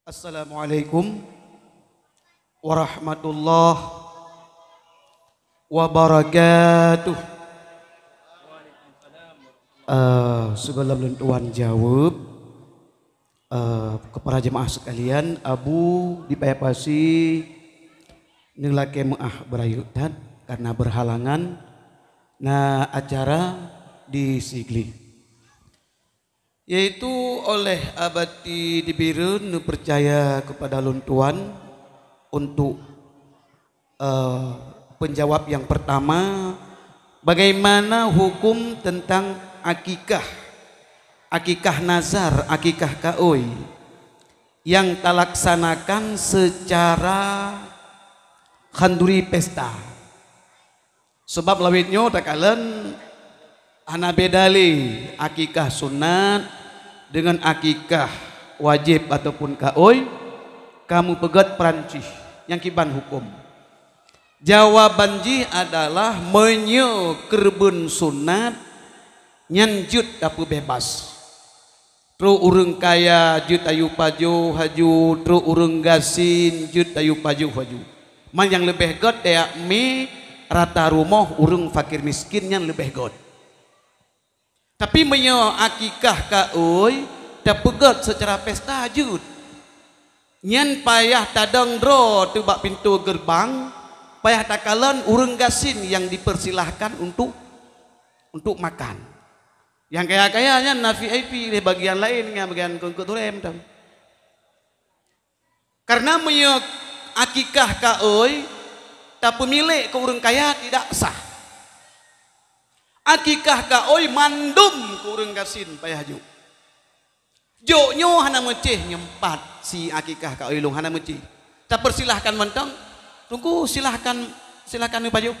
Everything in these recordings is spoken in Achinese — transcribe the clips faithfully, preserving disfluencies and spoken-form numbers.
Assalamualaikum warahmatullahi wabarakatuh. Eh, sebelum lôn tuan jaweueb, eh, kepada jemaah sekalian, Abu di Paya Pasi neulakée meuáh beurayeuk that karena berhalangan na acara di Sigli. Yaitu oleh Abati di Bireuen neupeucaya kepada lôn tuan untuk, eh, penjawab yang pertama, bagaimana hukum tentang akikah, akikah nazar, akikah kaôi yang talaksanakan secara khanduri pesta? Sabab lawét nyoe takalon hana beda lé akikah sunat deungon akikah wajéb ataupun kaôi, ka meupeugét Peurancih nyang kiban huköm. Jawaban jih adalah meunyoe keureubeuen sunat nyan jeuet tapeubeubaih. Trok ureuëng kaya jeuet tayue pajoh laju, trok ureuëng gasien jeuet tayue pajoh laju. Man nyang leubeh gét tajak mé rata rumoh ureuëng fakir miskin nyan leubeh gét. Tapi meunyoe akikah kaôi tapeugét seucara pesta jeuet, nyan payah tadong droe teubak pintoe geureubang, payah takalon ureuëng gasien nyang dipersilahkan untuk, untuk makan. Nyang kaya-kaya nyan na V I P lé bagian laén ngon bagian keu-, keu turém tau. Karena meunyoe akikah kaôi tapeumilék keu ureuëng kaya tidak sah. Akikah kaôi mandum keu ureuëng gasien payah jok. Jok nyoe hana meucéh nyoe pat si akikah kaôi lôn hana meucéh. Tapersilahkan mantong, Teungku silahkan, silahkan neupajoh.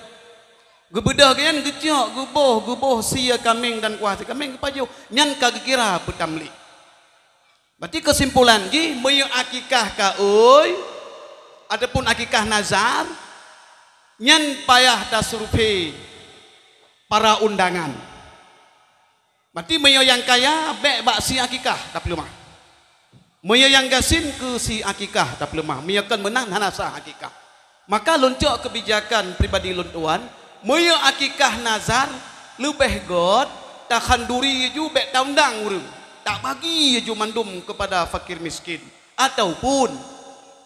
Geubeudôh geuyan geucok, geuboh, geuboh sie kaméng dan kuah sie kaméng geupajoh. Nyan ka geukira peutamlik. Berarti keusimpulan jih, meunyoe akikah kaôi ataupun akikah nazar, nyan payah tasurvei para undangan. Berarti meunyoe nyang kaya, bék bak sie akikah tapeuleumah. Meunyoe nyang gasien keu sie akikah tapeuleumah, meunyoe kon meunan hana sah akikah. Maka lôn cok keubijakan pribadi lôn tuan, meunyoe akikah nazar leubeh gét, takhanduri ju bék taundang ureuëng, tabagi ju mandum keupada fakir miskin, ataupun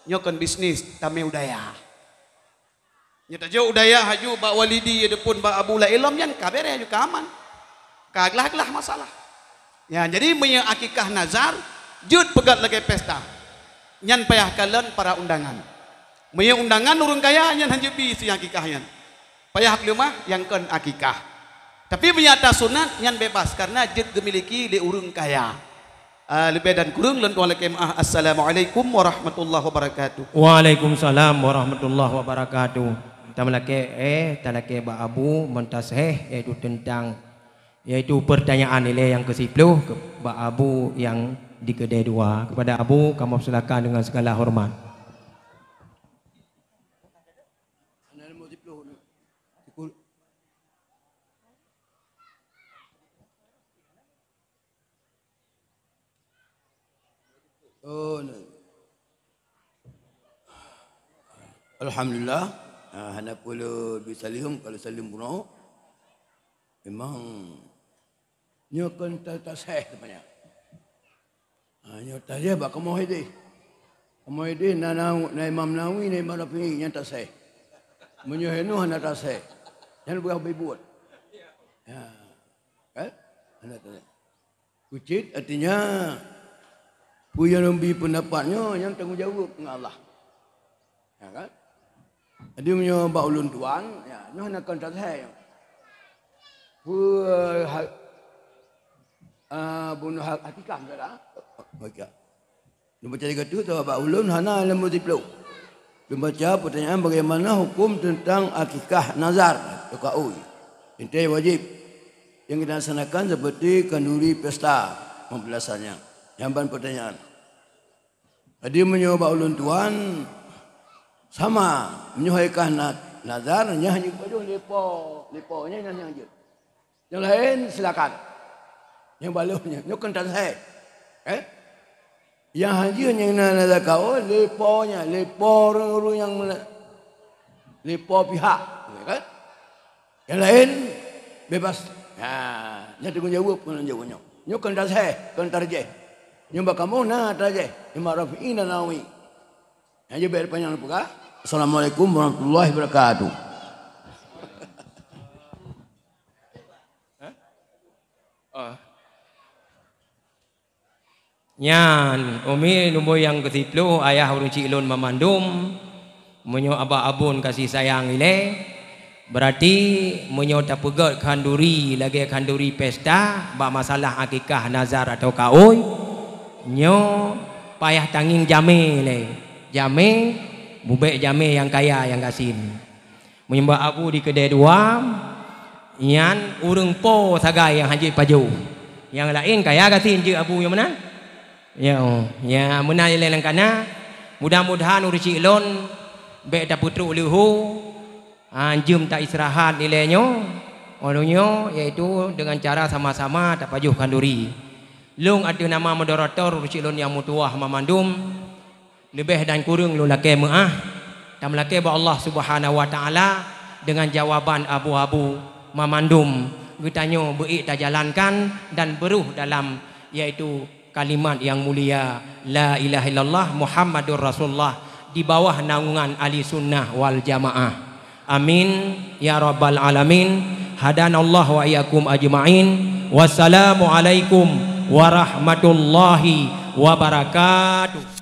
nyoe kon bisnis tamé u dayah. Nyoe tajok u dayah laju bak walidi ataupun bak abu laén lom nyan ka beres ju ka aman. Ka glah-glah masalah. Ya, jadi meunyoe akikah nazar jeuet peugét lagée pesta. Nyan payah kalon para undangan. Meunyoe undangan ureuëng kaya nyan hana jeuet bi si akikah nyan. Payah peuleumah nyang kon akikah. Tapi meunyoe ata sunat nyan bebas karena jeuet geumiliki lé ureuëng kaya. Ah, leubeh dan kureueng lôn tuan lakée meuáh. Assalamualaikum warahmatullahi wabarakatuh. Waalaikumsalam warahmatullahi wabarakatuh. Tameulakée, eh, talakée bak Abu meutaseh, yaitu teuntang, yaitu peurtanyaan ilée nyang keusiploh keu-, bak Abu nyang di keudée dua. Kepada Abu, kamoe persilakan dengan segala hormat. Oh, na. Alhamdulillah, ah, hana peue lé bi saleuem, kalau saleuem bunoe. Memang nyoe kon ta-, taseh sebenarnya. Ah, nyoe taseh bak kamoe ideh. Kamoe ideh na, na, na Imam Nawawi, na Imam Rafi'i nyang taseh. Meunyoe henoh hana taseh. Nyan buah bibut. Ya. Kan? Hana taseh. Kucit artinya, peue nyang lôn bi peundapat nyoe, nyan tanggong jaweueb ngon Allah. Ya kan? Jadi meunyoe bak ulôn tuan, ya, nyoe hana kon taseh nyoe. Peue ha-, ah, bunoe ha-, hakikah nyoe dah. Baca. Lôn baca lagée tu, sabab bak ulôn hana lam buet siploh. Lôn baca pertanyaan bagaimana hukum tentang akikah nazar, teukaui. Intai wajib. Yang kita laksanakan seperti kanduri pesta pembelasannya. Nyang ban pertanyaan. Jadi meunyoe bak ulôn tuan, sama. Meunyoe hai kah na-, nazar, nyan hanya pajoh lepo, lepo nyan, nyan, nyan jeuet. Nyang laén silakan. Nyang baloh nyan, nyoe kon taseh. Eh? Nyang hanjeuet nyang na, na zakawoe, lé po nyan, lé po ureuëng-ureuëng nyang mele-, lé po pihak, ya kan? Nyang laén bebas. Ha, nyan tanggung jaweueb keunan jaweueb nyoe. Nyoe kon taseh, kon tarjeh. Nyoe bak kamoe na tarjeh, Imam Rafi'i dan Nawawi. Nyan jeuet bèk panyang lôn peugah. Assalamualaikum warahmatullahi wabarakatuh. Nyan, umi lumbôi nyang keusiplôh, ayah ureuëng chik lôn mamandum, meunyoe abak abon kasih sayang ilée, berarti meunyoe tapeugét khanduri lagée khanduri pesta bak masalah akikah, nazar atawa kaôi, nyoe payah tangieng jamé lé. Jamé, bubek jamé nyang kaya nyang gasien. Meunyoe bak abu di keudè dua, nyan ureuëng po sagai nyang hana jeuet pajoh. Nyang laén kaya gasien jeuet abu nyang meunan. Ya, oh, ya, meunan ilée nyang kana. Mudah-mudahan ureuëng chik lôn bék tapeutrok leuho, ha, jeuem taistirahat ilée nyoe. Óh lheueh nyoe, yaitu deungon cara sama-sama tapajoh khanduri. Lôn ateueh nama moderator ureuëng chik lôn nyang meutuwah mamandum, leubeh dan kureueng lôn lakée meuáh, tameulakée bak Allah Subhanahu wa Taala deungon jawaban abu-abu mamandum geutanyoe beuék tajalankan dan beurôh dalam, yaitu kalimat nyang mulia, La ilaha illallah Muhammadur Rasulullah, di bawah naungan Ahli Sunnah wal Jamaah. Amin ya rabbal alamin. Hadanallah wa iyyakum ajmain. Wassalamualaikum warahmatullahi wabarakatuh.